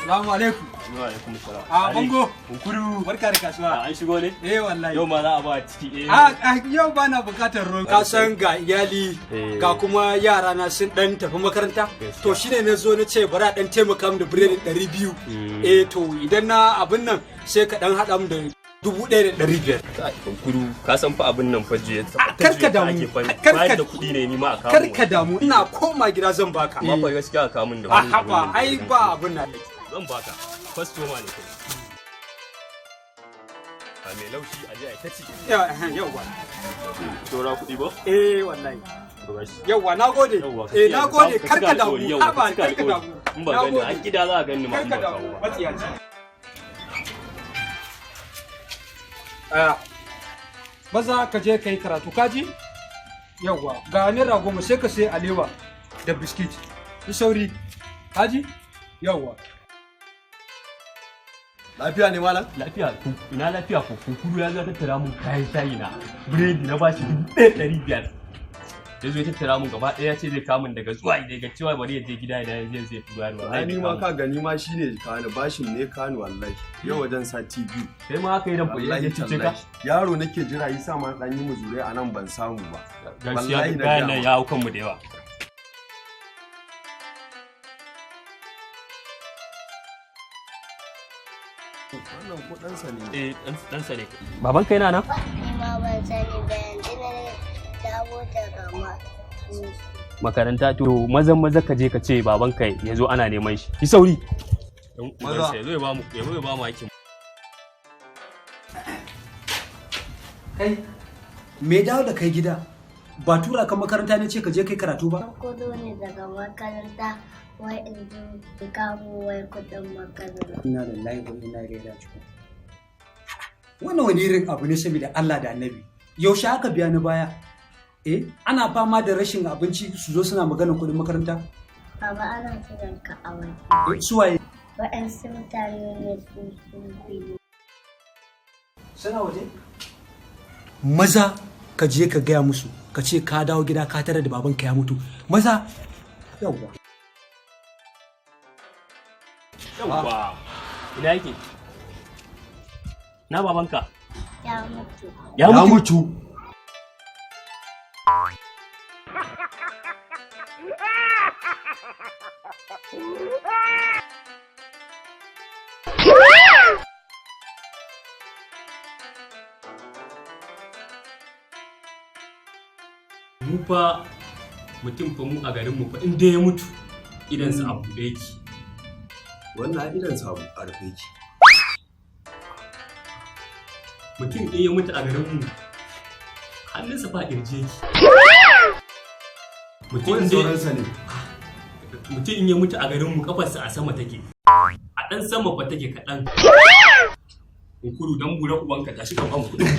Salamu alaikum. Wa alaikum salam. A bango. Kunkuru. Barka da kasuwa. An shigo ne? Eh wallahi. Yau ma za a ba ciki eh. A yau ba na bukatar ruwan. Ka san ga iyali Eh. ga kuma yara na sun dan tafi makaranta. Gaskiya. To shine na zo na ce bari a dan taimaka min da biredin 200. Mm. Eh to idan na abin nan sai ka dan haɗa min da 1500. Kai, Kunkuru, ka san fa abin nan fa jiya. A, karka damu, Karka da kuɗi ne ni ma a kawo. Kar ka damu, ina koma gida zan baka. Amma fa gaskiya ka kawo min da A wani haba, abin nan. Ai ba abin nan. Zan baka. Kwastoma ne kai. A mai laushi a je a yi ta ci. Yauwa. Saura kuɗi ba? Eh wallahi. To gashi. Yauwa, na gode. Yauwa, ka Eh, kiyaye, na gode, ka kar cika ka damu. alƙawari, yauwa, Haba, ka cika kar ka alƙawari. damu. In ba Na gani, gode. an gida za a gani ma Kar in ka ba damu, kawo ba. matsiyaci. Aya. Maza ka je ka yi karatu kaji? Yauwa, ga ₦10 sai ka sai alewa da biskit. Yi sauri. Kaji? Yauwa. Lafiya ne, malam? Lafiya ku ina lafiya ko Kunkuru ya zo ya tattara mun kayan shayi na. Biredi na bashi 1500. Ya zo ya tattara mun gaba ɗaya, ya ce zai kawo mun daga zuwa daga cewa bari ya je gida idan ya je zai fi bayarwa. Ai ni ma ka gani ma shine kani bashin ne kani wallahi. Yau wajen sati 2. Kai ma haka idan ya Wallahi cuce ka. tallahi. Yaro nake jira yi sa ma dan yi muzurai a nan ban samu ba. Gaskiya Wallahi na kayan gaya nan ma. ya hau kanmu da yawa. Wannan ko ɗansa ne. Eh, ɗansa ne. Baban kai na nan? Ni ma ban sani ba, yanzu na dawo daga ma. Makaranta. To mazan maza ka je ka ce baban kai ya zo, ana neman shi. Yi sauri. Dan Maza. ubansa ya zo ya bamu ya zo ya bamu aikin. Kai, me dawo da kai gida? Ba tura ka makaranta ne ce ka je kai karatu ba? An kudo ne daga makaranta wai in zo in kamo wai kuɗin makaranta. Inna lillahi wa inna ilaihi raji'un. Wannan wani irin abu ne saboda Allah da Annabi. Yaushe aka biya ni baya? Eh, ana fama da rashin abinci su zo suna maganar kuɗin makaranta? Baba, ana kiran ka a waje. Eh, suwaye? Waɗansu mutane ne su su biyu. Suna waje? Maza ka je ka gaya musu, ka ce ka dawo gida ka tare da babanka ya mutu. Maza, yawwa. Yawwa. Ina yake? Na babanka? Ya mutu. Ya mutu. Mutu. Mu fa mutum fa mu a garin mu fa in dai ya mutu idansa a buɗe yake. Wannan idan sabu a rufe yake. Mutum in ya mutu a garin mu hannunsa fa a ƙirji yake. Mutum Ko in dai sauransa ne. Mutum in ya mutu a garin mu kafarsa a sama take. A ɗan sama fa take kaɗan. Kunkuru, dan bura ubanka tashi ka ban kuɗin.